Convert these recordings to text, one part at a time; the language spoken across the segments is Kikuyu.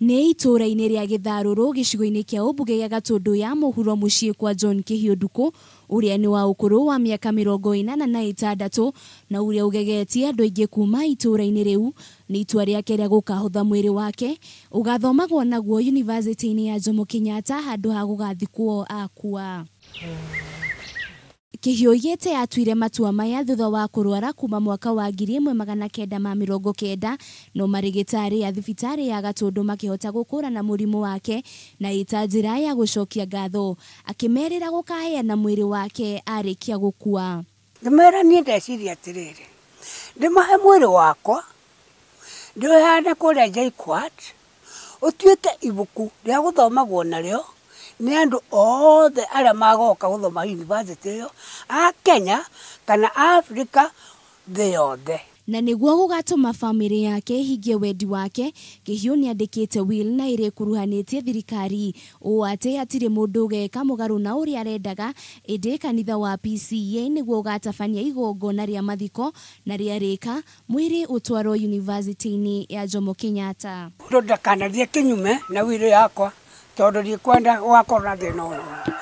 Nĩ itũũra-inĩ rĩa Gĩtharũrũ gĩcigo-inĩ kĩa ũmbunge gĩa Gatũndũ ya mũhuro mũciĩ kwa John Kĩhiũ Ndukũ ũrĩa nĩ wa ũkũrũ wa mĩaka 86 na ũrĩa ũgegetie andũ aingĩ kuma itũũra-inĩ rĩu nĩ itua rĩake rĩa gũkahũtha mwĩrĩ wake ũgathomagwo naguo yunivasĩtĩ-inĩ ya Jomo Kenyatta handũ ha gũgathikwo akua. Kĩhiũ oigĩte atuire matua maya thutha wa kũrwara kuma mwaka wa 1990 no marĩgĩtarĩ a thibitarĩ ya Gatũndũ makĩhota gũkũrana mũrimũ wake na ĩta njĩra ya gũcokia ngatho akĩmerĩra gũkaheana mwĩrĩ wake arĩkia gũkua. Ngĩmera niĩ ndeciria atĩrĩrĩ, ndĩmahe mwĩrĩ wakwa ndĩũheane kũrĩa JKUAT ũtuĩke ibuku rĩa gũthomagwo narĩo nĩ andũ othe arĩa magoka gũthoma university ĩyo a Kenya kana Afrika thĩ yothe. Na nĩguo gũgatũma bamĩrĩ yake ĩhingie wendi wake, Kĩhiũ nĩandĩkĩte will na ĩrĩa ĩkuruhanĩtie thirikari ũũ atĩ hatirĩ mũndũ ũgeka mũgarũ na ũrĩa arendaga, ĩndĩ kanitha wa PCEA nĩguo ũgatabania igongona rĩa mathiko na rĩarĩka mwĩrĩ ũtwarwo yunivasĩtĩ-inĩ ya Jomo Kenyatta. Mũndũ ndakanathiĩ kĩnyume na will yakwa tondũ ndikwenda gũgakorwo na thĩna ona ũmwe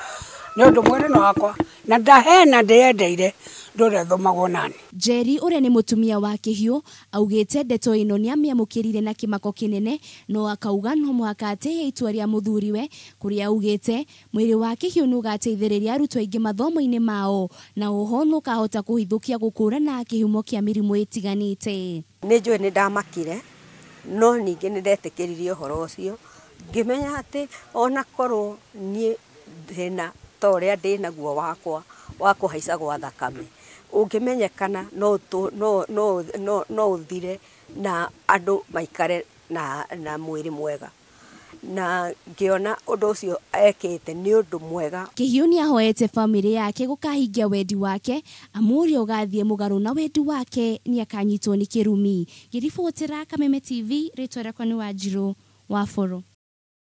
nĩ ũndũ mwĩrĩ nĩ wakwa na ndaheana ndĩyendeire ndũrĩa thomagwo nani. Njeri ũrĩa nĩ mũtumia wa Kĩhiũ augĩte ndeto ĩno nĩamĩamũkĩrire na kĩmako kĩnene no akauga no mũhaka atĩĩe itua rĩa mũthuriwe kũrĩa augĩte mwĩrĩ wa Kĩhiũ nĩũgateithĩrĩria arutwo aingĩ mathomo-inĩ mao na oho nĩũkahota kũhithũkia gũkũrana kĩhumo kĩa mĩrimũ ĩtiganĩte. Nĩ njũĩ nĩ ndamakire no ningĩ nĩ ndetĩkĩririe ũhoro ũcio ngĩmenya atĩ ona korwo niĩ thĩna ta ũrĩa ndĩnaguo wakwa wa kũhaica gwa thakame ũngĩmenyekana no ũthire na andũ maikare na mwĩrĩ mwega na ngĩona ũndũ ũcio ekĩte nĩ ũndũ mwega. Kĩhiũ nĩahoete bamĩrĩ yake gũkahingia wendi wake amu ũrĩa ũgathiĩ mũgarũ na wendi wake nĩakanyitwo nĩ kĩrumi. Ngĩribotera Kameme TV, rĩtwa rĩakwa nĩ Wanjirũ wa Boro.